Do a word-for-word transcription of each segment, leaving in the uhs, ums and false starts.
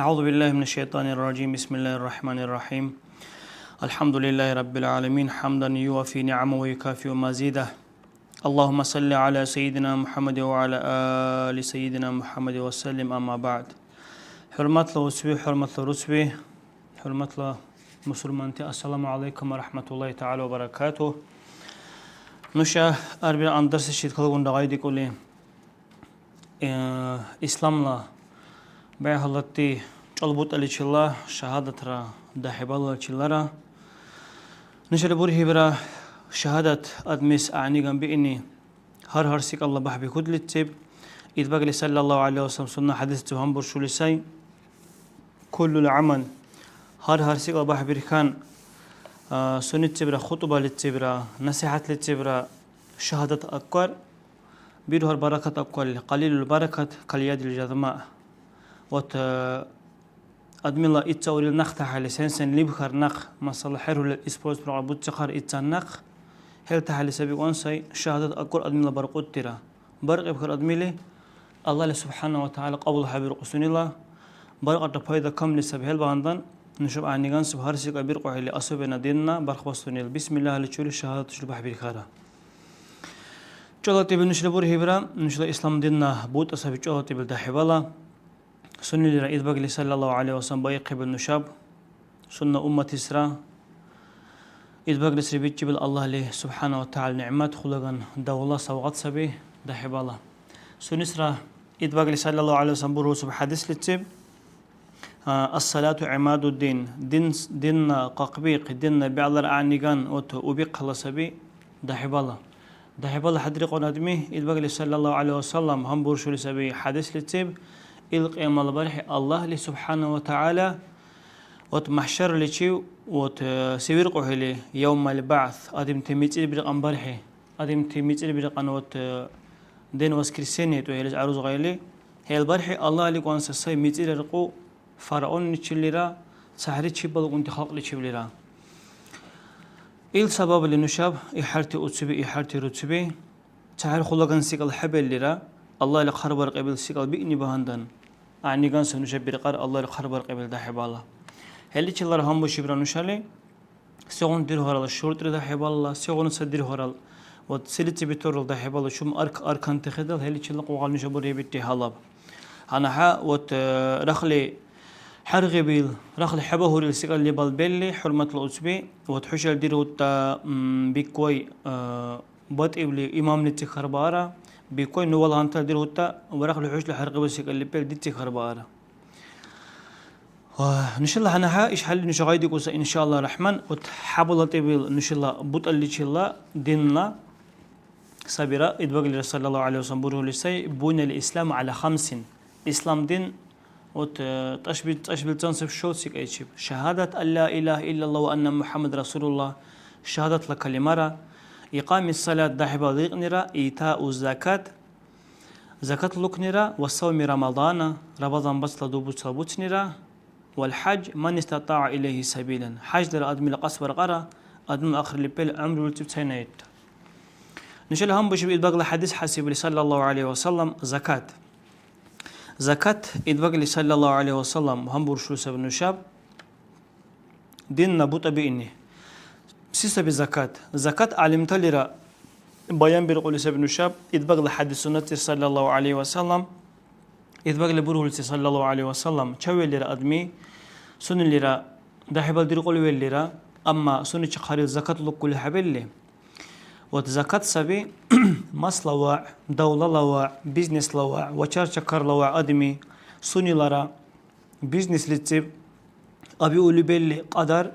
أعوذ بالله من الشيطان الرجيم. بسم الله الرحمن الرحيم. الحمد لله رب العالمين. حمدا يوافي نعمه ويكافئ مزيده. اللهم صل على سيدنا محمد وعلى آل سيدنا محمد وسلم. أما بعد. ХӀурматла уцби, хӀурматла руцби, хӀурматла мусульманти, ассаламу гӀялайкум ва рахматуллахи тагӀала ва баракатугь. Нуша арбякьун дарсичил калгунра гъайдикӀули, э, исламла бегӀлати чӀал бутӀаличила, шагьадатра дяхӀибалаличилара. Нушала бурхӀибра шагьадат адмис гӀягӀниган биъни гьар-гьар секӀалла бяхӀбихьудлициб. Идбагли саллаллаху гӀалайхи ва саллям сунна хӀядисциб гьанбуршули сай. Куллул гӀямал, гьар-гьар секӀал бяхӀбиркан, а, суннитцибра, хутӀбалицибра, насихӀятлицибра шагьадат аккар. Биру гьар баракат аккалли, кьалилул баракат кал ядил жазма. Вот, э, адмила итцаурил нах тахӀели, сен-сен либхар нах, масала, хӀерхӀулил использовать буцахъар итцан нах, хӀел тахӀели саби кӀун сай, шагьадат аккур адмила баркьудтира. Баркьибхар адмили, Аллагьли субхӀяна ва тагӀяла кьабул хӀебиркьу сунела, баркьатра пайда камли саби. ХӀел багьандан, нушаб гӀягӀнигансиб гьар секӀал биркьухӀели, особенно динна бархбасунел, бисмиллагьли чули шагьадатчил бяхӀбирхара. ЧӀалатӀибил нушала бурхӀибра, нушала ислам динна бутӀа саби чӀалатӀибил дяхӀибала. Суннилира Идбагли саллаллаху гӀалайхи ва саллям баихъибил нушаб, сунна умматисра. Идбаглисри бичибил Аллагьли субхӀяна ва тагӀяла нигӀмат, хулаган давла, савгъат саби дяхӀибала. Суннисра Идбагли саллаллаху гӀалайхи ва саллям бургьусуб хӀядислициб, а, «Ас-салату гӀимадуддин», дин, динна къакъбикъ, динна бегӀлара гӀягӀниган, вот, убихъала саби дяхӀибала. ДяхӀибала хӀядрикьун адми, Идбагли саллаллаху гӀалайхи ва саллям гьанбуршули саби хӀядислициб, ил кьиямала бархӀи Аллагьли субхӀяна ва тагӀяла, вот, мяхӀшарличив, вот, э, се виркьухӀели, явмал баъс, адамти мицӀирбиркьан бархӀи, адамти мицӀирбиркьан, вот, э, день воскресенья тӀу хӀелис гӀяруз гъайли, хӀел бархӀи Аллагьли кӀуанса сай мицӀираркьу, фараонничиллира, цахӀричиб балкӀунти халкьличивлира. Ил сабабли нушаб ихӀярти уцуби, ихӀярти руцуби, цахӀер хулаган секӀал хӀебеллира, Аллагьли хъарбаркьибил секӀал биъни багьандан, гӀягӀниган сай нушаб биркьар Аллагьли хъарбаркьибил дяхӀибала. ХӀеличилара гьанбушибра нушали, сегъуна диргьарал шуртӀри дяхӀибала, сегъуна ца диргьарал, вот, селициб итуррал дяхӀибала чум арк-, арканти хӀедал, хӀеличила къугъал нуша бурибирти гьалаб. ГьанахӀа, вот, э, рахли хӀяргӀибил, рахли хӀебагьурил секӀал лебал белли, хӀурматла уцби, вот, хӀушал диргӀутта, м, биквай, э, батӀибли имамлици хьарбаара, биквай, ну валгӀянтала диргӀутта ва рахли хӀушла хӀяргӀибил секӀал лебал дици хьарбаара. Ва нушала гьанахӀа ишхӀелли нуша гъайдикӀуса, иншаалла рахман, вот хӀябалатӀибил нушала бутӀаличила динна сабира, Идбаглира саллаллаху гӀалайхи ва саллям бургьули сай, «Буниял исламу гӀяла хамсин». Ислам дин, вот, э, тӀашби-, тӀашбилцан саб шел секӀайчиб. Шагьадат, ан ла иляха иллалла ва анна МухӀяммад расулулла, шагьадатла калимара, икьами салат, дяхӀибал дикьнира, итау закат, закат лукнира, ва савми Рамадана, Рабазан бацла дубуцла буцнира, вал хӀяж, ман истатаа илайхи сабилан. ХӀяжлира адмила кьас баркьара, адмила ахирлипел гӀямруличиб цайнаирта. Нушала гьанбушиб Идбагла хӀядис хӀясибли, саллаллаху гӀалайхи ва саллям, закат. Закат, Идбагли, саллаллаху гӀалайхи ва саллям, гьанбуршули саби нушаб. Динна бутӀа биъни. Се саби закат? Закат гӀялимталира баянбиркьули саби нушаб, Идбагла хӀядис суннатир, саллаллаху гӀалайхи ва саллям. Идбагли бургьулси, саллаллаху гӀалайхи ва саллям, чевеллира адми, сунелира дяхӀибал диркьули веллира, амма сунечи хъарил закат луккули хӀебелли. Вот закат саби масла вегӀ, давлала вегӀ, бизнесла вегӀ, вачар-чакарла вегӀ адми сунелара бизнеслициб абиули белли кьадар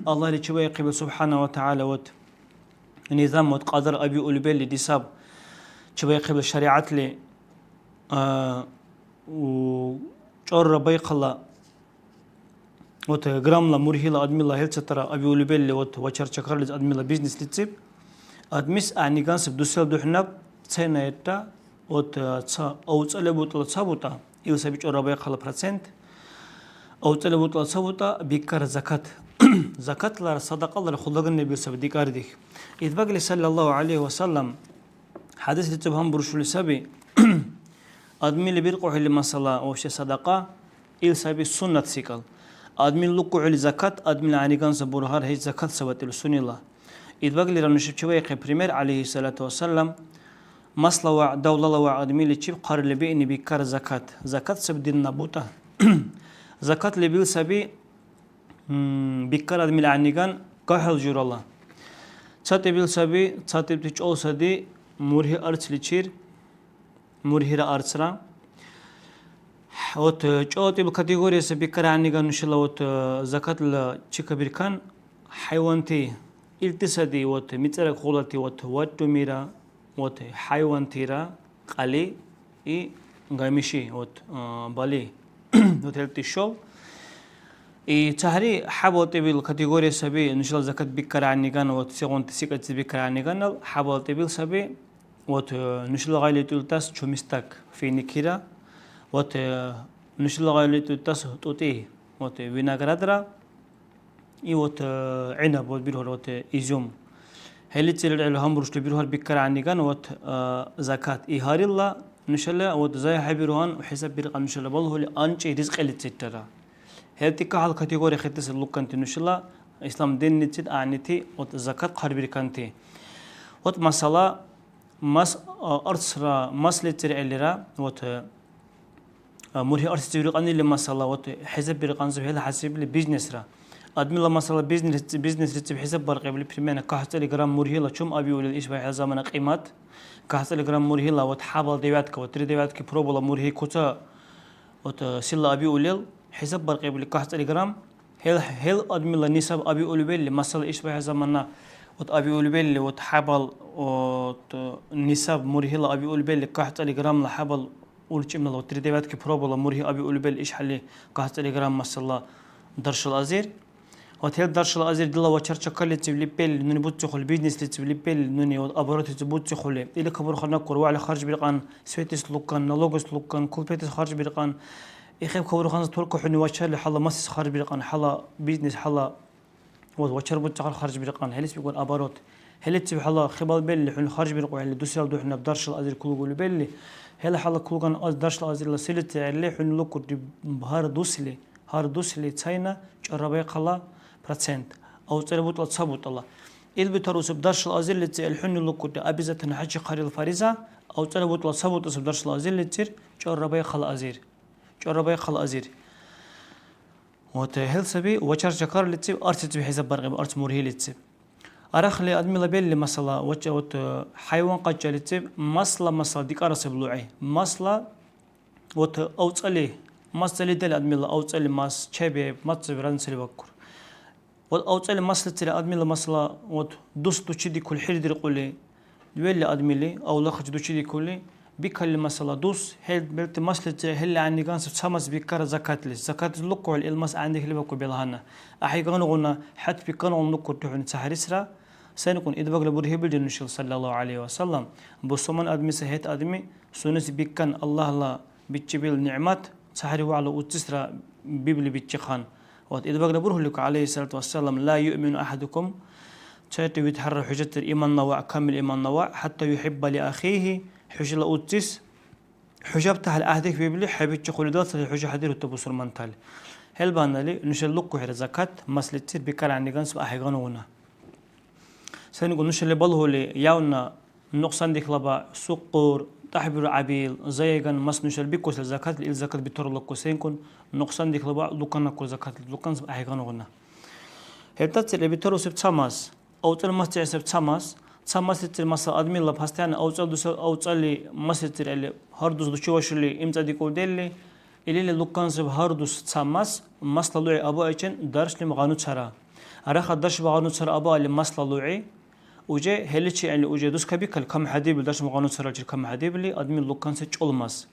Аллагьли чебаихъибил субхӀяна ва тагӀяла, вот, низам, вот, кьадар абиули белли дисаб чебаихъибил шаригӀятли, а, у, чорра байхъала, вот, граммла мургьила адмила хӀилцатара абиули белли, вот, вачар-чакарлис адмила бизнеслициб, адмис гӀягӀнигансиб дусел духӀнаб цайнаирта, вот, ца авцӀали бутӀла ца бутӀа, ил саби чорра байхъала процент, авцӀали бутӀла ца бутӀа биккар закат. Закатлара, садакьалара хулаган лебил саби декӀардих. Идбагли, саллаллаху гӀалайхи ва саллям, хӀядислициб гьанбуршули саби, адмили биркьухӀели масала, вообще садакьа, Ил саби суннат секӀал. Адмил лукӀухӀели закат, адмил гӀягӀниганса бурхар гьеч закат сабатӀил сунела. Идбаглира нушаб чеваихъи пример, гӀялайхиссалату вассалам, масла ва давлала ва адмиличиб хъарли биъни биккар закат. Закат саби динна бутӀа. Закат лебил саби, м, биккар адмил гӀягӀниган кахӀел журала. Ца тӀибил саби, ца тӀибти чӀол сади мургьи арцличир, мургьира арцра. Вот, э, чӀотӀил категорияси биккар гӀягӀниган нушала вот, э, закатла чекабиркан хӀяйванти, илти сади вот мицӀираг хъулати вот вачӀумира, вот хӀяйвантира, кьяли и гамиши, вот, э, бали, вот хӀелти шел. И цахӀри хӀябал тӀибил категория саби нушала закат биккар гӀягӀниган, вот сегъунти секӀайци биккар гӀягӀниганал хӀябал тӀибил саби. Вот, э, нушала гъайличилтас чумистак финикира, вот, э, нушала гъайличилтас тӀутӀи, вот, э, виноградра, и вот, э, гӀинаб, вот, бирхӀур, вот, э, изюм. ХӀелицир гӀелгӀел гьанбуршли бирхӀур биккар гӀягӀниган, вот, э, закат. И гьарилла нушала, вот, зая хӀебирухӀан, хӀисаб биркьа нушала балхули анкӀи ризкьилициррара. ХӀелти кахӀал категория хӀерти сари лукканти нушала ислам динничил гӀягӀнити, вот, закат хъарбирканти. Вот, масала, Мас, а, арцра, маслицирхӀелира, вот, э, а, мургьи арцличив рикьанили масала, вот, хӀисаб биркьанзив хӀела хӀясибли бизнесра. Адмила масала бизнес, бизнеслициб хӀисаб баркьибли, примерно, кахцӀали грамм мургьила чум абиулил ишбархӀила замана кьимат, кахцӀали грамм мургьила, вот, хӀябал девятка, вот, три девятки пробала мургьи куца, вот, э, силла абиулил, хӀисаб баркьибли, кахцӀали грамм, ХӀел, хӀел адмила нисаб абиули белли, масала, ишбархӀи замана, вот, абиули белли, вот, хӀябал, вот, нисаб мургьила абиули белли, кахцӀали граммла хӀябал урчӀемлала, вот, три девятки пробала мургьи абиули белли, ишхӀели кахцӀали грамм, масала, даршал азир. Вот, хӀел даршал азир дила вачар-чакарлицив леббелли, нуни буцихъули, бизнеслицив леббелли, нуни, вот, оборотлицив буцихъули, или кабурханакур, вегӀла харжбиркьан, светис луккан, налогис луккан, кулпетис харжбиркьан, Ихъиб кабурханси турка хӀуни вачарли хӀела масис харжбиркьан, хӀела бизнес, хӀела, вот, вачар буцахъар харжбиркьан, хӀелис бикӀур оборот. ХӀелициб хӀела хибал белли хӀуни харжбиркьухӀели, дусрал духӀнаб даршал азир кулгули белли, хӀела хӀела кулган аз даршал азирла селицахӀелли хӀуни лукӀурти гьар дусли, гьар дусли цайна чаррабайхъала процент, авцӀали бутӀла ца бутӀала. Ил бетарусиб даршал азирлици ил хӀуни лукӀурти обязательно хӀячихъарил фариза, авцӀали бутӀла ца бутӀасиб даршал азирлицир чаррабайхъала азир. ЧӀорабайхъала азир. Вот, э, хӀел саби вачар-чакарлициб, арцлициб хӀисаб баркьиб, арц мургьилициб. Арахли адмила белли масала, вача-, вот, э, хӀяйван къачалициб масла, масала дикьара саби лугӀи. Масла, вот, э, авцӀали, мас цалидали адмила авцӀали мас, чебиэб, мас саби разницали бакӀур. Вот авцӀали маслицира адмила масала, вот, дус дучидикули хӀердиркьули, велли адмили, авлахъачи дучидикули, бикалли масала дус, хӀел белти маслицира хӀелла гӀягӀнигансив ца мас биккара закатлис. Закатлис лукӀухӀели ил мас гӀягӀнихӀели бакӀу белгьанна. АхӀи, гангъуна, хӀятбикангъун лукӀурти хӀуни ца хӀерисра. СенкӀун Идбагла бурхӀебилри нушала, саллаллаху гӀалайхи ва саллям, бусурман адмиси хӀед адми сунес биккан Аллагьла бичибил нигӀмат, цахӀри вегӀла уццисра библи биччихъан. Вот, Идбагла бурхӀулику, гӀялайхиссалату вассалам, «Ла юъмину ахӀадукум», цайти витхӀярра хӀужатир иманна вегӀ, камил иманна вегӀ, «хӀятта юхӀибба ли ахихи», хӀушала уццис, хӀушаб тахӀли гӀяхӀдихьибли хӀебичи хъулидал сари хӀуша хӀядирути бусурмантали. ХӀел банали нуша лукӀухӀира закат, маслицир бикар гӀягӀнигансив ахӀегангъуна. СенкӀун нушали балгьули явна нукьсандихьлаба сукъур, тӀяхӀбиру гӀябил, заяган мас нушали бикӀусил закатли, ил закат бетурулакӀу, сенкӀун нукьсандихьлаба луканакӀу закатли, луканзиб ахӀегангъуна. ХӀертацир бетурусиб ца мас, авцӀал мас чегьесиб ца мас, ца маслицир масал адмила постоянно авцӀал дуса, авцӀали маслицир или гьар дус дучи вашули имцӀадикӀулделли, Илини лукканзиб гьар дус ца мас, масла лугӀи абаайчен даршлим гъану цара. Арахат даршба гъану цара абаалли масла лугӀи, уже хӀеличи гӀели уже дус кабикалли, камхӀедибли даршма гъану цараличир камхӀедибли, адми лукканси чӀул мас.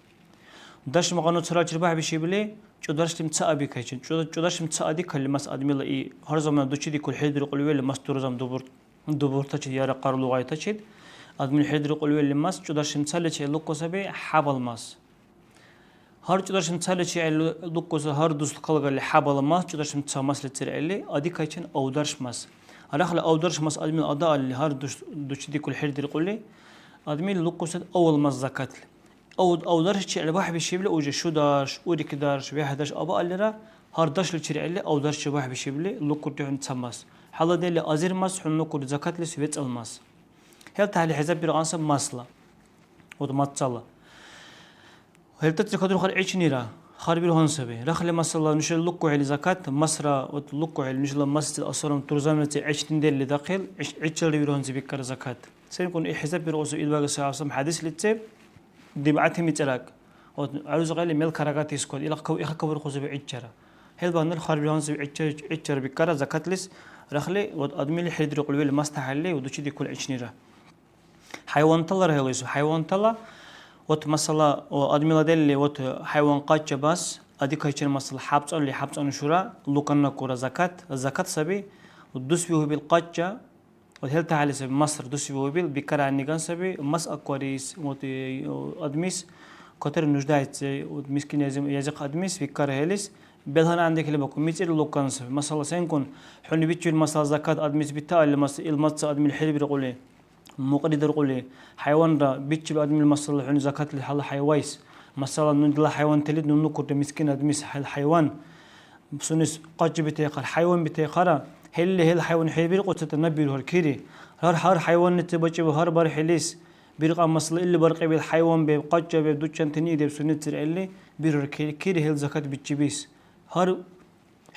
Даршма гъану цараличир бяхӀбишибли, чӀу даршлим ца абикайчен. ЧӀу, чӀу даршлим ца адикалли мас адмила и гьар замана дучидикули хӀердиркьули вели мас дурзам дубур-, дубуртачид яра къарлугъайтачид. Адмили хӀердиркьули вели мас чӀу даршлим цаличи лукку саби хӀябал мас. Гьар чӀударшим цаличи гӀелу-, лукӀуси гьар дус калгалли хӀябала мас чӀударшим ца маслицир гӀели, адикайчен авдарш мас. Арахли авдарш мас адмил адаалли, гьар дус-, дучидикули хӀердиркьули, адмили лукӀуси авал мас закатли. Ав-, авдаршичи гӀелбяхӀ бишибли уже шударш, урикдарш, вехӀдарш абааллира, гьар даршличир гӀелли авдаршичи бяхӀ бишибли лукӀурти хӀуни ца мас. Гьаладели азир мас хӀуни лукӀурти закатлис вецӀал мас. ХӀел тахли хӀисаббиркьан саб масла. Вот маццала. ХӀелтаци кадурхар гӀичнира, харбирхьун саби. Рахли масала нушала лукӀухӀели закат, масра вот лукӀухӀели нушала масицил асарум турзамлици гӀичнидерли дахъил, гӀич-, гӀичалри вирхьунси биккара закат. СенкӀун ихӀисаббиркьусу Идбаги саллаллаху алейхи ва саллям хӀядислици, дибгӀяти мицӀираг. Вот гӀур-, гӀур-, гӀур-, гӀур-, мел карагати искод, ила кав-, иха кавурхусиби гӀиччара. ХӀел багьандан харбирхьунси гӀиччар-, гӀиччар биккара закатлис, рахли, вот, адмили хӀердиркьули вели мас тахӀелли, вот, дучи дикули гӀичнира. ХӀяйвантала рахӀелайсу, хӀяйвантала, вот, масала, о, адмила делли, вот, хӀяйван къача бас, адикайчир, масала, хӀябцӀанли, хӀябцӀанушура, луканнакура закат, закат саби, вот, дус вихӀубил къача, вот хӀел тахӀели саби, масра дус вихӀубил, бикара гӀягӀниган саби, мас акварис, вот, э, адмис, который нуждается, вот, мискин язим-, язихъ адмис, бикара хӀелис, белгьанан дехили бакӀу, мицӀирли лукан саби. Масала, сенкӀун, хӀуни бичибил масала закат адмис битаалли, мас-, ил мас ца адмили хӀербиркьули, мукьри диркьули, хӀяйванра бичиб адмил масала хӀуни закатли хӀяла хӀяйвайс. Масала, ну дила хӀяйвантали нуну курра мискин адмис хӀял хӀяйван. Сунес къача бетихъар, хӀяйван бетихъара, хӀелли хӀел хӀяйван хӀербиркьуцад наб бирхӀур кири. Гьар, гьар хӀяйванничи бакӀиб гьар бархӀилис биркьа масала, илли баркьибил хӀяйван беб, къача беб, дуччантани идеб сунечир хӀелли бирхӀур кири, кири хӀел закат бичибис. Гьар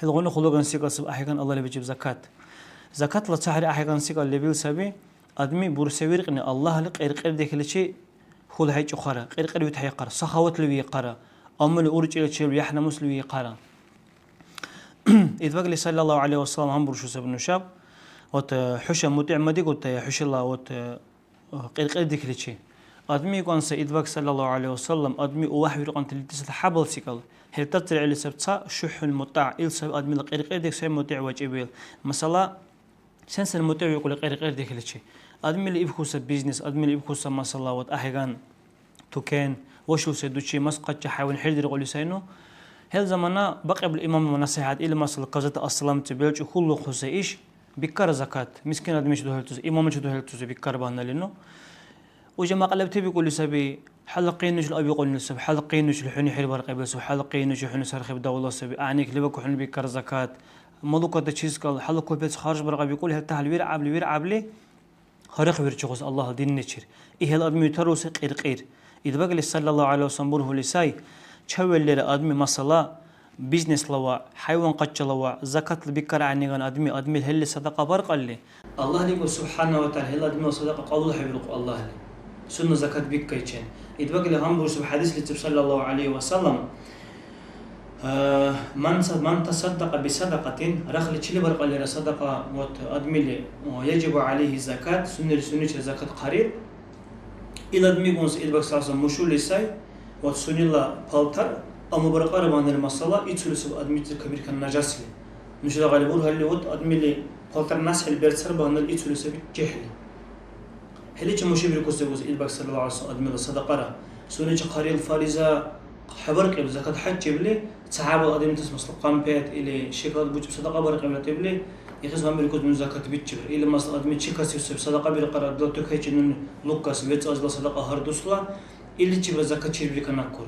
ХӀелгъуна хъулаган секӀал саб ахӀекан Аллагьли бикиб закат. Закатла цахӀри ахӀекан секӀал лебил саби, адми бурсевиркьни Аллагьли кьиркьирдекличи хьулхӀейчӀухъара, кьиркьир витхӀейхъара, сахаватли виихъара, амрули уркӀиличил яхӀ-намусли виихъара. Идбагли саллаллаху гӀалайхи ва саллям гьанбуршу саби нушаб, вот, э, хӀуша мутӀигӀмадигутая, хӀушала, вот, э, кьиркьирдекличи. Адми икӀуан сай Идбаг саллаллаху гӀалайхи ва саллям, адми увяхӀвиркьанти литисал хӀябал секӀал. ХӀертацирхӀели саб ца шухӀун мутӀа, ил саби адмила кьиркьирдек сай мутӀигӀ вакӀибил. Масала, сен-сен мутӀигӀ викӀули кьиркьирдекличи? Адмили ибхьуса бизнес, адмили ибхьуса масала, вот, ахӀеган, тукен, вашуси дучи, мас-къача, хӀяйван хӀердиркьули сайну. ХӀел замана бакьибли имамла насихӀят, ил масала, казата ассаламти белчӀи хьуллухъуси иш. Биккара закат, мискин адмичи дугьалтуси, имамличи дугьалтуси биккар багьнали ну. Уже мякьлабти бикӀули саби, хӀела къиянничил абикьунили саби, хӀела къиянничил хӀуни хӀербаркьибил саби, хӀела къиянничил хӀуни сархиб давла саби, гӀягӀникли бакӀу хӀуни биккар закат. Малуката чискал, хӀела купец харжбаркьа бикӀули, хӀертахӀли виргӀябли, виргӀябли, гьарахъ вирчихъус Аллагьла динничир. ИхӀел адми ветаруси кьиркьир. Идбагли саллаллаху гӀалайхи ва саллям бургьули сай, чеввеллира адми масала, бизнесла ва хӀяйван къачала ва закатла биккар гӀягӀниган адми, адмил хӀелли садакьа баркьалли, Аллагьли ва субхӀяна ва тагӀяла хӀела адмила садакьа кьабулхӀебирухъу Аллагьли. Сунна закат биккайчен. Идбагли гьанбуршиб хӀядислициб саллаллаху гӀалайхи ва саллям, э, ман са-, ман тасаддака бисадакатин, рахли чили баркьаллира садакьа, вот, адмили, о, яжибу гӀялайхи закат, суннили сунечир закат хъариб. Ил адмигунси Идбаг сарса мушули сай, ва сунела палтар, амма баркьара ванер масала, ицули саб адмицир кабиркан нажасли. Нушала гъали бургьалли, вот адмили палтар насхӀел берцар багьандан ицули саби чехӀли. ХӀеличи мушибиркуси бузи Идбаг саллаллаху гӀалайхи ва саллям адмила садакьара. Сунечи хъарил фариза хӀебаркьиб, закат хӀяжчибли, ца хӀябал адамтас масла кампет или шоколад бучӀиб садакьа баркьиб ратибли, ихис гьанбиркуси ну закат бичибра. Или масла адми чи касиб саби садакьа биркьара, дила тукайчи нуни луккаси вецӀазила садакьа гьар дусла, Иличибра закат чебирканакур.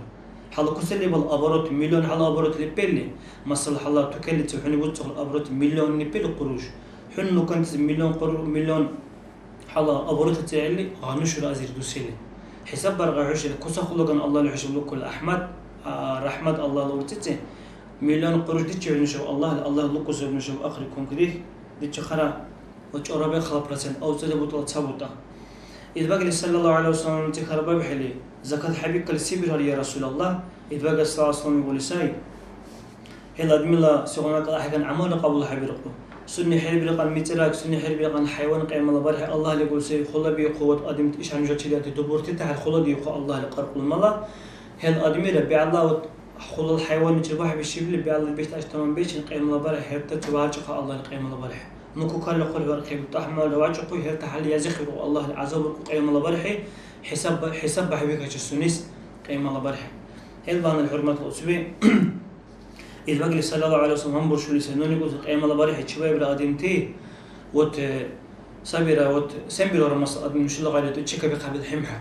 ХӀела куса лебал оборот миллион, хӀела оборот лебберли, масала, хӀела тукенлициб хӀуни буцахъур оборот миллион лебберли къуруш. ХӀуни лукантас миллион къур-, миллион хӀела оборот лецӀирхӀели, гъану шура азир дусили. ХӀисаб баргъа хӀушила, куса хулаган Аллагьли хӀушаб лукули, АхӀмад, а, рахӀмат Аллагьла урцӀецӀи, миллион къуруш дичи хӀушаб Аллагьли, Аллагь лукусаб нушаб ахъри кункдих, дичи хара. Ва чарабяхъ хала процент, авцӀали бутӀала ца бутӀа. Идбагли саллаллаху гӀалайхи ва саллямти хьарбаибхӀели, закат хӀебикалли се бирар, я Расулаллагь? Идбаг саллаллаху гӀалайхи ва саллям игули сай, хӀела адмила сегъуна кьала ахӀекан гӀямалра кьабулхӀебиркьу. Сунни хӀербиркьан мицӀираг, сунни хӀербиркьан хӀяйван кьямала бархӀи Аллагьли гули сай, хъула биихъу, вот адамти ишгьанжурчилиадти дубурти тяхӀяр хъула диихъу Аллагьли кьаркьлумала. ХӀела адмира бегӀла вот Хъулал хӀяйванничир бяхӀбишибли, бегӀла биштӀаси таманбейчил кьямала бархӀи хӀертачи вагьарчӀухъа Аллагьли кьямала бархӀи. Ну кукалли хъули варкьиб, тӀахӀмалра вачӀухъу, хӀерта хӀяли язихъбиркьу Аллагьли, гӀязабуркӀу кьямала бархӀи, хӀисаб, хӀисаб бяхӀбикайчи сунес кьямала бархӀи. ХӀел ванал хӀурматла уцби, Идбагли саллаллаху гӀалайхи ва саллям гьанбуршули сай, нуни кӀуси кьямала бархӀи чебаибра адамти, вот, э, сабира, вот, сен бирара, масала, адми нушала гъайличи кабихъабил хӀимхӀя.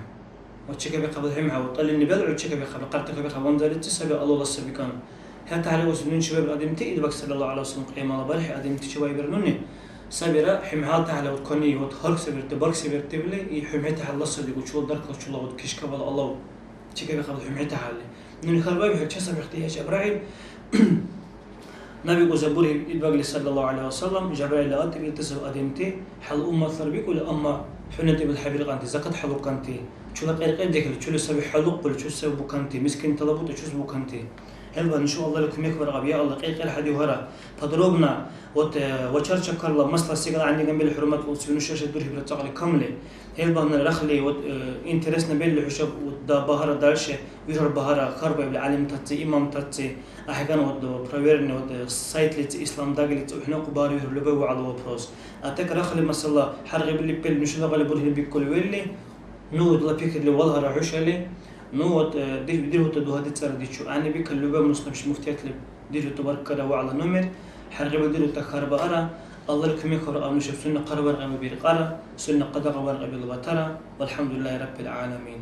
Ва чекабихъабла хӀимхӀя, ва тӀалинни белгӀу чекабихъабла, къарта кабихъаб ванзаличи саби Аллагьла саби кан. ХӀятта гьарли узули нуни чебаиб адамти, Идбаг саллаллаху гӀалайхи ва саллям кьиямала бархӀи адамти чебаибира нуни. Сабира хӀимхӀял тахӀли вот кони, вот гьаргсабирти, баргсабирти били, и хӀимхӀи тахӀялла саби, учула даркал чула вот кишкабала алав чекабихъабла хӀимхӀи тахӀялли. Нуни хьарбаиб, хӀу чесабихъти, я Жабраил? Наб уза буриб Идбагли саллаллаху гӀалайхи ва саллям, Жабраилла атӀиб илдасаб адамти, хӀела умматлар бикӀули, амма хӀу нетӀибил хӀебиркьанти, закат хӀелуканти, чула кьиркьир дехили, чули саби хӀелукъули, чус саби буканти, мискинтала бутӀа чус буканти. ХӀелба нуша Аллагьли кумекбаргаб, я Аллагь, кьиркьир хӀядиухӀера. Подробно, вот, э, вачар-чакарла масла сигала гӀягӀниган бели хӀурмат улцуби нуша ше дурхӀибра цӀакьли камли. ХӀелбагьанна рахли, вот, э, интересно белли хӀушаб, вот, да, багьара дальше, вирар багьара, хьарбаибли гӀялимтаци, имамтаци, ахӀеган, вот, э, проверенный, вот, э, сайтлици, Ислам даглици, ухӀнахъу багьара вирар любой вегӀла вопрос. А так рахли, масала, хӀяргӀибли пел нушала гъали бурхӀли биккули велли, ну, дила пикрили валгьара хӀушали, ну, вот, э, дир-, диргьута дугьадицӀара дичу. ГӀягӀнибикалли, любой муслим ши муфтиятли диргьута баркалла вегӀла номер, хӀяргӀибли диргьута хьарбаара, Аллагьли кумекбаргаб нушаб сунна хъарбаркьаби биркьара, сунна къадагъабаркьабила батара, валхӀямдулиллахи раббил гӀаламин.